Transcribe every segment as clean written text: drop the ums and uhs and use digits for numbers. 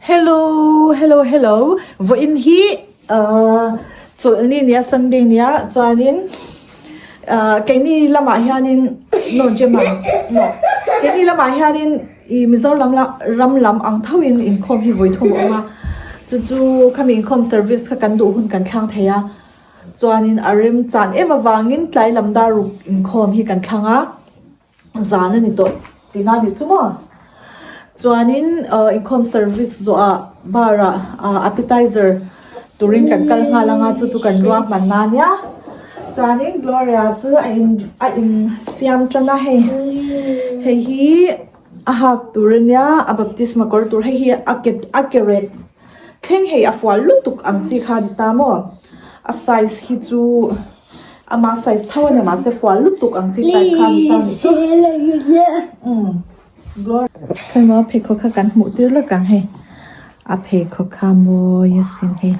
Hello hello hello vawiin hi ahh chawlhni nia Sunday nia chuanin ahh keini lamah hianin no Gemma no keini lamah hianin ih Mizoram lam ram lam ang thoin inkhawm hi vawi thum a awm a chu chu khami inkhawm service kha kan duh hun kan thlang thei a chuanin a remchan em avangin tlai lam dar ruk inkhawm hi kan thlang a. zan a ni tawh tihna a ni chu maw chuanin ah inkhawm service zawhah bar ah ah appetizer turin kan kal nghal ang a chu chu kan ruahman na ania chuanin Gloria chu a in a in siam tan a hei hei hi a hak tur ania a baptisma kawr tur hei hi a ke a ke rek thleng hei a fual lutuk ang chi kha a ni ta maw a size hi chu. Ama size tho a ni mahse fual lutuk ang chi type kha ni ta ni chu. Umm Khawimaw pheikhawk kha kan hmuh tir lawk ang hei. A pheikhawk kha mawi asin hei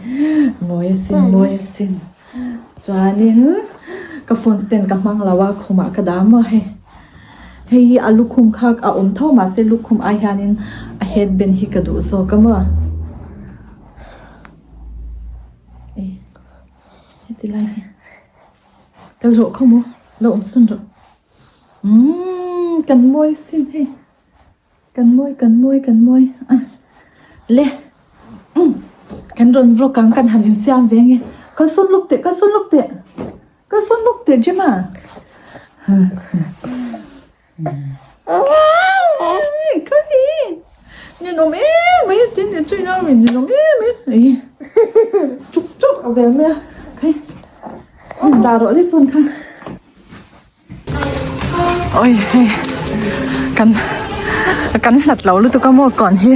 mawi asin mawi asin. Chuanin ka phone stand ka hmang lo a khumah ka dah maw hei. Hei hi a lukhum kha a awm tho mahse lukhum ai hianin a headband hi ka duh zawk a maw. Heti lai hi kal rawh khaw maw lo awm sawn rawh umm kan mawi sin hei kan mawi kan mawi kan mawi a le umm kan rawn vlog ang kan han insiam ve ange kal sawn lawk teh kal sawn lawk teh kal sawn lawk teh Gemma. Ninawm em mai tin ni chui na min ninawm em mai chuk chuk a zel mai a khai dah rawh le phone kha oi hei kan kan hlat lo lutuk a maw kawn hi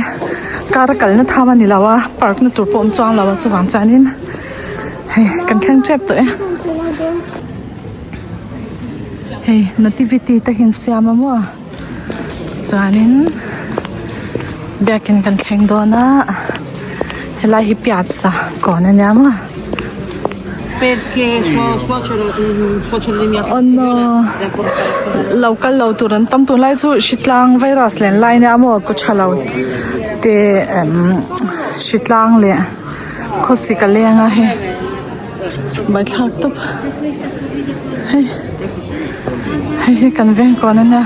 car a kalna tham a ni lo a park na tur pawh awm chuang lo a chuvang chuanin hei kan thleng tep tawh e. Hei nativity te hi an siam a maw chuanin biakin kan thleng dawn a helai hi piazza kawn a nia maw aw lo kal lo tur an tam tunlai chu hritlang virus len lai nia maw kaw tha lo te emm hritlang leh khawsik a leng a hei. Baithlak tawp hei hei hi kan veng kawn a nia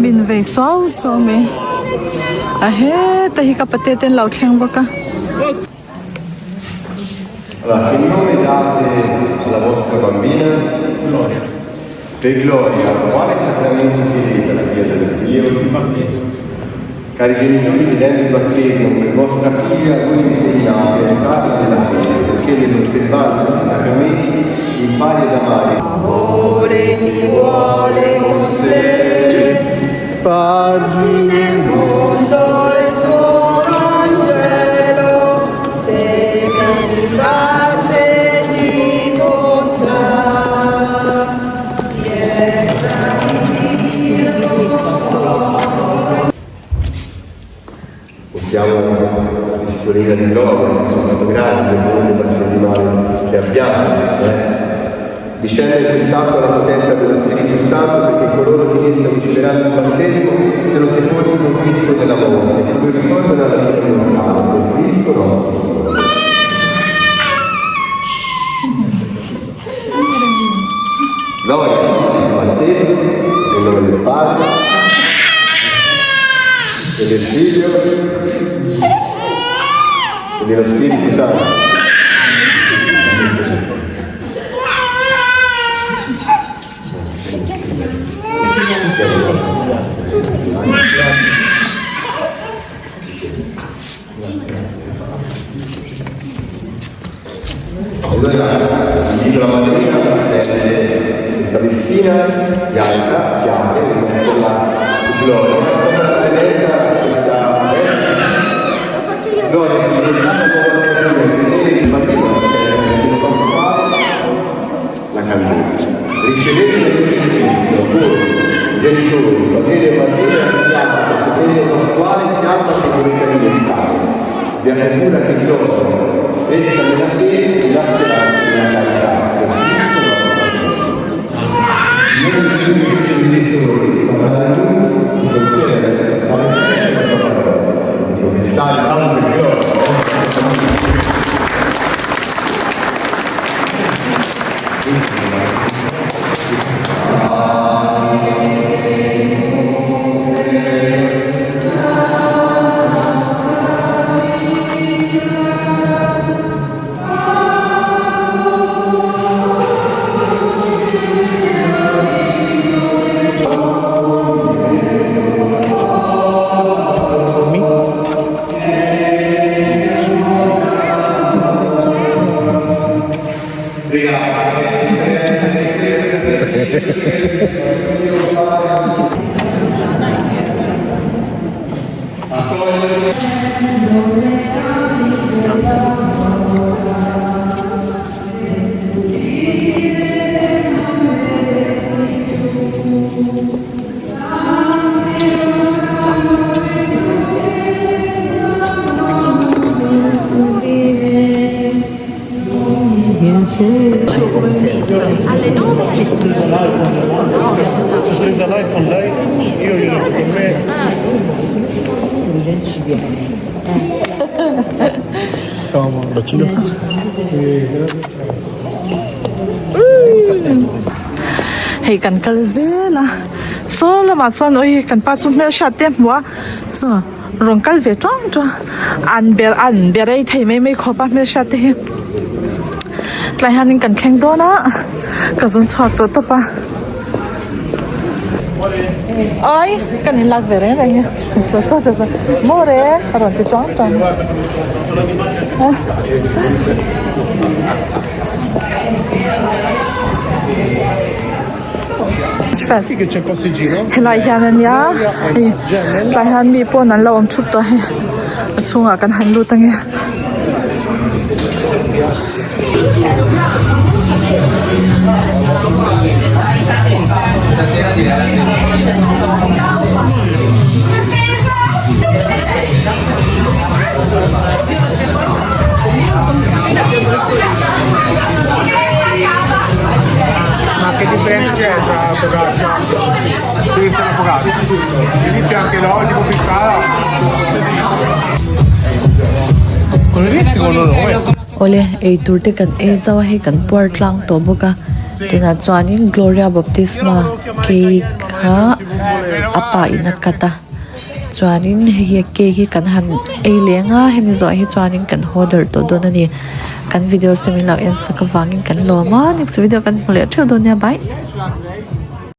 min vei suau suau mai a heta hi ka pate te an lo thleng bawk a. Allora, che nome date alla vostra bambina? Gloria. Per Gloria, quale sacramento chiedete alla Chiesa di Dio? Il battesimo. Cari genitori, chiedendo il battesimo per vostra figlia, voi impegnate a educarla nella fede, perché nell'osservanza dei sacramenti impari ad amare. Amore ti vuole con sé, spargi nel mondo il suo Vangelo, semina di pace e di bontà. Chiesa di Dio. Portiamo la testolina di gloria su questo grande fonte battesimale che abbiamo. Eh? Discende quest'acqua la potenza dello Spirito Santo perché coloro che in essa riceveranno il battesimo siano sepolti con Cristo nella morte e poi risorgano alla vita immortale per Cristo nostro Signore. Gloria al battesimo nel nome del Padre e del Figlio e dello Spirito Santo. Allora invito la madrina a prendere questa vestina bianca, chiara, e metterla su Gloria. Come rappresenta questa veste? Gloria si è diventata nuova creatura, il seme di bambino, che è il pasquale, la candela. Ricevete la luce di Cristo, voi, genitori, padrine e madrine, affidate questo segno pasquale fiamma che volete alimentare. Abbiate cura che Gloria cresca nella fede, nella speranza e nella carità, per Cristo nostro Signore. Signore Gesù, che ci soli, ma da lui non c'è. Hei kan kal zel a saw lamah chuan awi kan pa chu hmelhriat te a hmu a saw rawn kal ve tang tang an ber an ber ei thei mai mai khawp a hmelhriat te hi tlai hianin kan thleng dawn a ka zun chhuak tawh tawp a ai kan in lak ve reng reng hi saw saw te saw maw re a rawn ti tang tang a. Helai hian a nia hei tlai hian mi pawn an lo awm thup tawh a hei a chhungah kan han lut ange. Ma che differenza c'è tra focaccia questa e la focaccia? Quindi c'è anche logico più cara. Quello lì secondo noi. Awle eitur te kan ei zo a hei kan puar tlang tawh bawk a tunah chuanin Gloria Baptisma cake kha a pa in a cut a. Chuanin hei hi cake hi kan han ei leng a hemi zawh hi chuanin kan haw darh tawh dawn a ni kan video sem in lo en sak avangin kan lawm a next video kan hmu leh theuh dawn nia bye.